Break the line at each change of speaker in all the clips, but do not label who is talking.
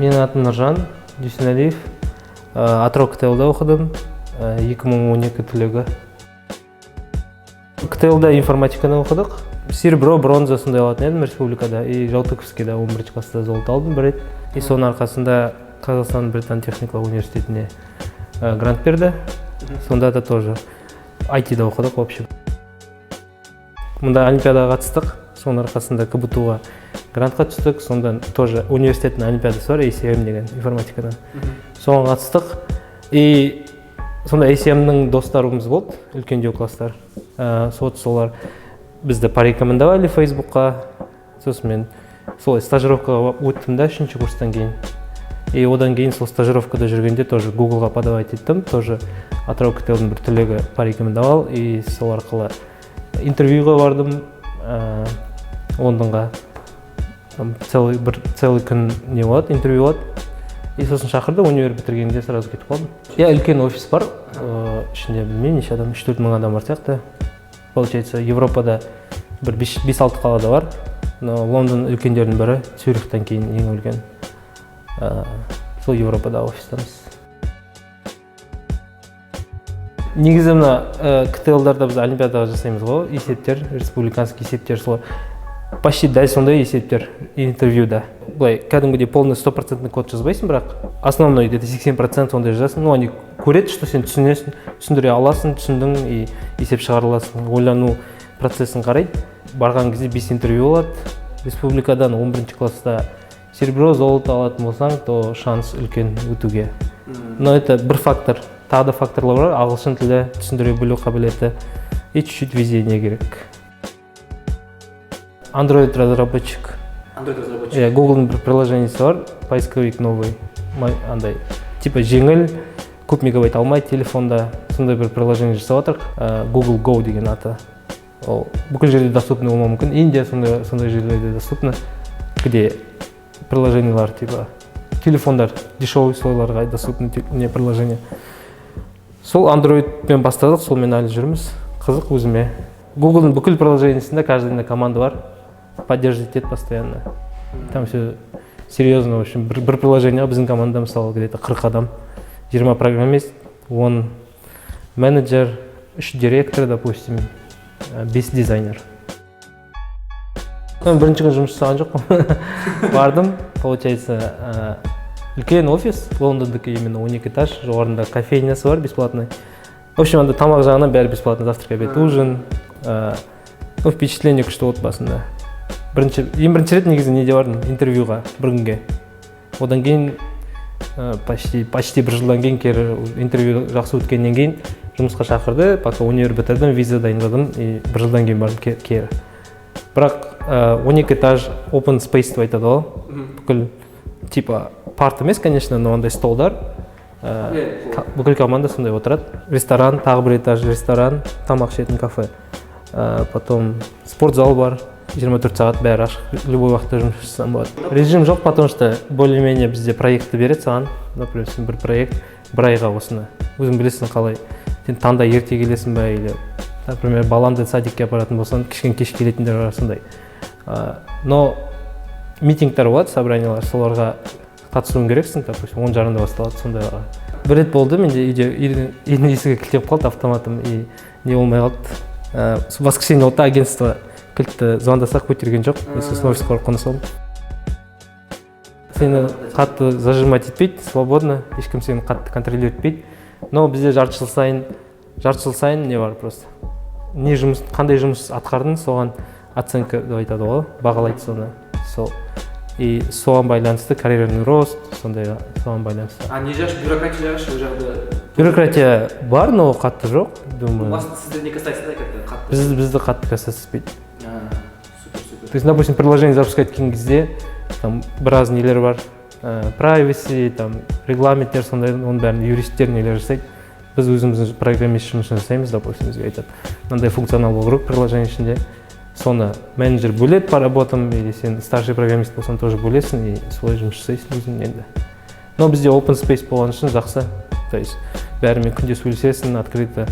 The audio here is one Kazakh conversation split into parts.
Менің атым Нұржан Дүйсеналиев. Атырау КТЛ-да оқыдым. 2012 түлегі. КТЛ-да информатиканы оқыдық. Серебро, бронза сондай алатын едім республикада. И Жалтыковскийда 11 класста золото алдым бір рет. И соның арқасында Қазақстан Британ техникалық университетіне грант берді. Сонда да тоже IT-да оқыдық, в общем. Мұнда олимпиадаға қатыстық. Соның арқасында КБТУ-ға грантқа түстік. Сонда тоже университеттің олимпиадасы бар, ACM деген, информатикадан. Соған қатыстық. И сонда ACM-нің достарымыз болды, үлкендеу класстар. Вот солар бізді порекомендовали Фейсбукқа. Сосын мен солай стажировкаға өттім да үшінші курстан кейін. И одан кейін сол стажировкада жүргенде тоже Гуглға подавать еттім. Тоже Атырау КТЛ-дің бір түлегі порекомендовал. И сол арқылы интервьюға бардым Лондонға. Там целый бір целый күн не болады, интервью болады. И сосын шақырды, универ бітіргенде сразу кетіп қалдым. Иә, үлкен офис бар, ішінде білмеймін неше адам, 3-4 мың адам бар сияқты. Получается, Европада бір 5-6 қалада бар, но Лондон үлкендердің бірі, Цюрихтан кейін ең үлкен. Сол Европадағы офистамыз. Негізі мына КТЛ-дарда біз олимпиадаға жасаймыз ғой есептер, республиканский есептер, солар почти дәл сондай есептер интервьюда. Былай кәдімгідей полный стопроцентный код жазбайсың, бірақ основной где то 80% сондай жазасың. Ну, они көреді, что сен түсінесің, түсіндіре аласың, түсіндің и есеп шығара аласың, ойлану процесін қарайды. Барған кезде бес интервью болады. Республикадан 11 класста серебро, золото алатын болсаң, то шанс үлкен өтуге. Но это бір фактор, тағы да факторлар бар: ағылшын тілі, түсіндіре білу қабілеті и чуть чуть везение керек. Android разработчик.
Android разработчик.
Иә, Гуглдың бір приложениесі бар, поисковик новый, андай типа жеңіл, көп мегабайт алмайды телефонда, сондай бір приложение жасап жатырық. Google Go деген аты. Ол бүкіл жерде доступный болмауы мүмкін, Индия, сондай сондай жерлерде доступны, где приложениялар типа телефондар дешевый, соларға доступный не приложение. Сол андроидпен бастадық, солмен әлі жүрміз. Қызық өзіме. Гуглдың бүкіл приложениесінде каждый команда бар, поддерживать етеді постоянно, там все серьезно. В общем, бір приложение біздің команда, мысалы, где то 40 адам: 20 программист, 10 менеджер, үш директор, допустим, бес дизайнер. Мен бірінші күн жұмыс жасаған жоқпын. Бардым, получается, үлкен офис, Лондондікі именно, 12 этаж, жоғарында кофейнясы бар бесплатный. В общем, анда тамақ жағынан бәрі бесплатно: завтрак, обед, ужин. Ну, впечатление күшті болды басында. Бірінші, ең бірінші рет негізі неде бардым интервьюға бір күнге. Одан кейін почти бір жылдан кейін кері интервью жақсы өткеннен кейін жұмысқа шақырды. Пока универ бітірдім, виза дайындадым и бір жылдан кейін бардым кері. Бірақ 12 этаж, open space деп айтады ғой, бүкіл типа парт емес, конечно, но андай столдар, бүкіл команда сондай отырады. Ресторан, тағы бір этаж ресторан, тамақ ішетін кафе. Потом спортзал бар, 24 сағат бәрі ашық, любой уақытта жұмыс жасасаң болады. Режим жоқ, потому что более менее бізде проектті береді саған. Например, сен бір проект бір айға, осыны өзің білесің қалай, сен таңда ерте келесің ба или, например, балаңды садикке апаратын болсаң, кішкене кеш келетіндер бар сондай. Но митингтер болады, собраниялар, соларға қатысуың керексің. Допустим, 10:30-да басталады, сондайға. Бір рет болды менде, үйде үйдің есігі кілттеніп қалды автоматом и не болмай қалды. Воскресенье болды да, агентство кілтті звондасақ, көтерген жоқ. И сосын офисқа барып қона салдым. Сені қатты зажимать етпейді, свободно, ешкім сені қатты контролировать етпейді. Но бізде жарты жыл сайын не бар, просто не жұмыс, қандай жұмыс атқардың, соған оценка деп айтады ғой, бағалайды соны сол. И соған байланысты карьерный рост сондай, соған байланысты.
А не жақ, бюрократия жағы ше, ол жағда?
Бюрократия бар, но қатты жоқ, думаю.
Вас, сіздер не касается да, как то қатты?
Бізді қатты касаться етпейді.
А, супер, супер.
То есть, допустим, приложение запускать еткен кезде там біраз нелер бар, privacy там, регламенттер сондай, оның бәрін юристтер нелер жасайды. Біз өзіміздің программист жұмысын жасаймыз. Допустим, бізге айтады, мынандай функционал болу керек приложение ішінде, соны менеджер бөледі по работам, или сен старший программист болсаң, тоже бөлесің и солай жұмыс жасайсың өзің енді. Но бізде open space болған үшін жақсы, то есть бәрімен күнде сөйлесесің открыто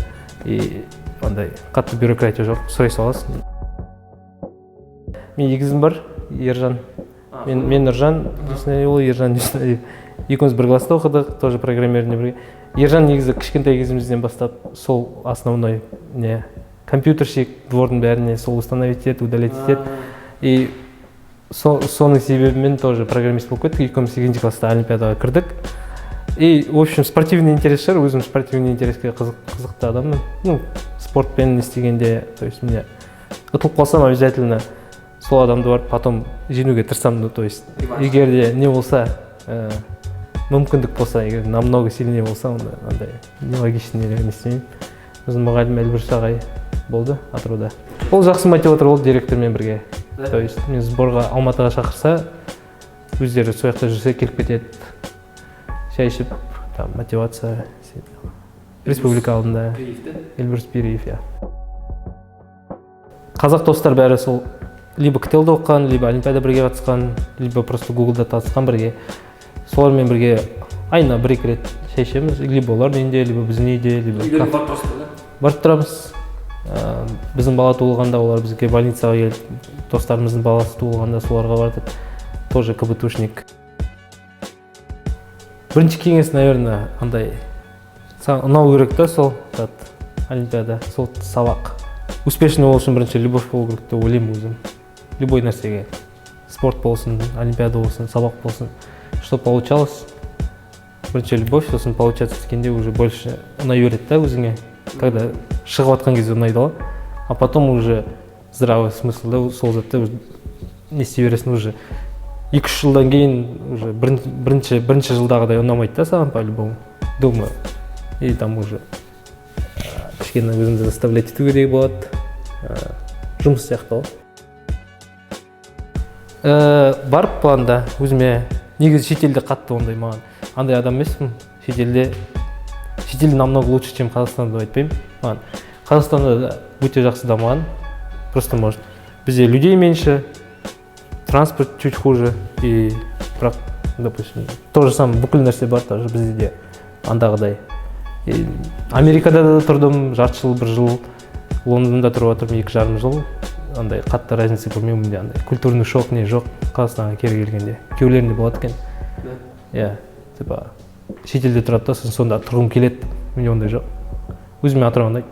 и андай қатты бюрократия жоқ, сұрай саласың. Менің егізім бар, Ержан.
А,
Мен Нұржан Дүйсенәлиұлы, Ержан Дүйсенәлиев, екеуміз бір класста оқыдық, тоже программирование бірге. Ержан негізі кішкентай кезімізден бастап сол основной не компьютерщик, двордың бәріне сол установить етеді, удалять етеді. И соның себебімен тоже программист болып кеттік. Екеуміз сегізінші класста олимпиадаға кірдік. И, в общем, спортивный интерес шығар, өзім спортивный интереске қызықты адаммын. Ну, спортпен не істегенде, то есть мне ұтылып қалсам, обязательно сол адамды барып потом жеңуге тырысамын. Ну, то есть
Реванш.
Егер де не болса, мүмкіндік болса, егер намного сильнее болса, онда андай нелогичный нелер не істемеймін. Біздің мұғалім Эльбрус ағай болды Атырауда, ол жақсы мотиватор болды директормен бірге.
Да?
То есть мен сборға Алматыға шақырса, өздері сол жақта жүрсе, келіп кетеді, шай ішіп, там мотивация республика алдында.
Периев, да?
Эльбрус Периев, иә. Қазақ достар бәрі сол либо КТЛ-да оқыған, либо олимпиада бірге қатысқан, либо просто Гуглда танысқан бірге. Солармен бірге айына бір екі рет шай ішеміз, либо олардың үйінде, либо біздің үйде, либо
Үйлерге барып тұрасыздар, да?
Барып тұрамыз. Біздің бала туылғанда, олар бізге больницаға келіп, достарымыздың баласы туылғанда, соларға бардық. Тоже КБТУшник. Бірінші кеңес, наверное, андай саған ұнау керек та сол зат, олимпиада, сол сабақ. Успешный болу үшін бірінші любовь болу керек деп ойлаймын өзім любой нәрсеге: спорт болсын, олимпиада болсын, сабақ болсын. Что получалось, бірінші любовь, сосын получаться еткенде уже больше ұнай береді да өзіңе. Когда шығып жатқан кезде ұнайды ғой, а потом уже здравый смысл да, сол затты уже не істей бересің. Уже 2-3 жылдан кейін уже бірінші жылдағыдай ұнамайды да саған по любому, думаю. И там уже кішкене өзіңді заставлять ету керек болады, жұмыс сияқты ғой. Бар планда өзіме. Негізі шетелде қатты ондай маған андай адам емеспін. Шетелде намного лучше, чем Қазақстанда деп айтпаймын. Маған Қазақстанда да өте жақсы дамыған, просто, может, бізде людей меньше, транспорт чуть хуже. И бірақ, допустим, то же самое, бүкіл нәрсе бар тоже бізде де андағыдай. И Америкада да тұрдым жарты жыл, бір жыл, Лондонда тұрып жатырмын 2,5 жыл. Андай қатты разница көрмеймін менде, андай культурный шок не жоқ Қазақстанға кері келгенде. Кейбіреулерінде болады екен.
Да?
Иә, типа шетелде тұрады да, сосын сонда тұрғым келеді. Менде ондай жоқ, өзіме Атырау ұнайды.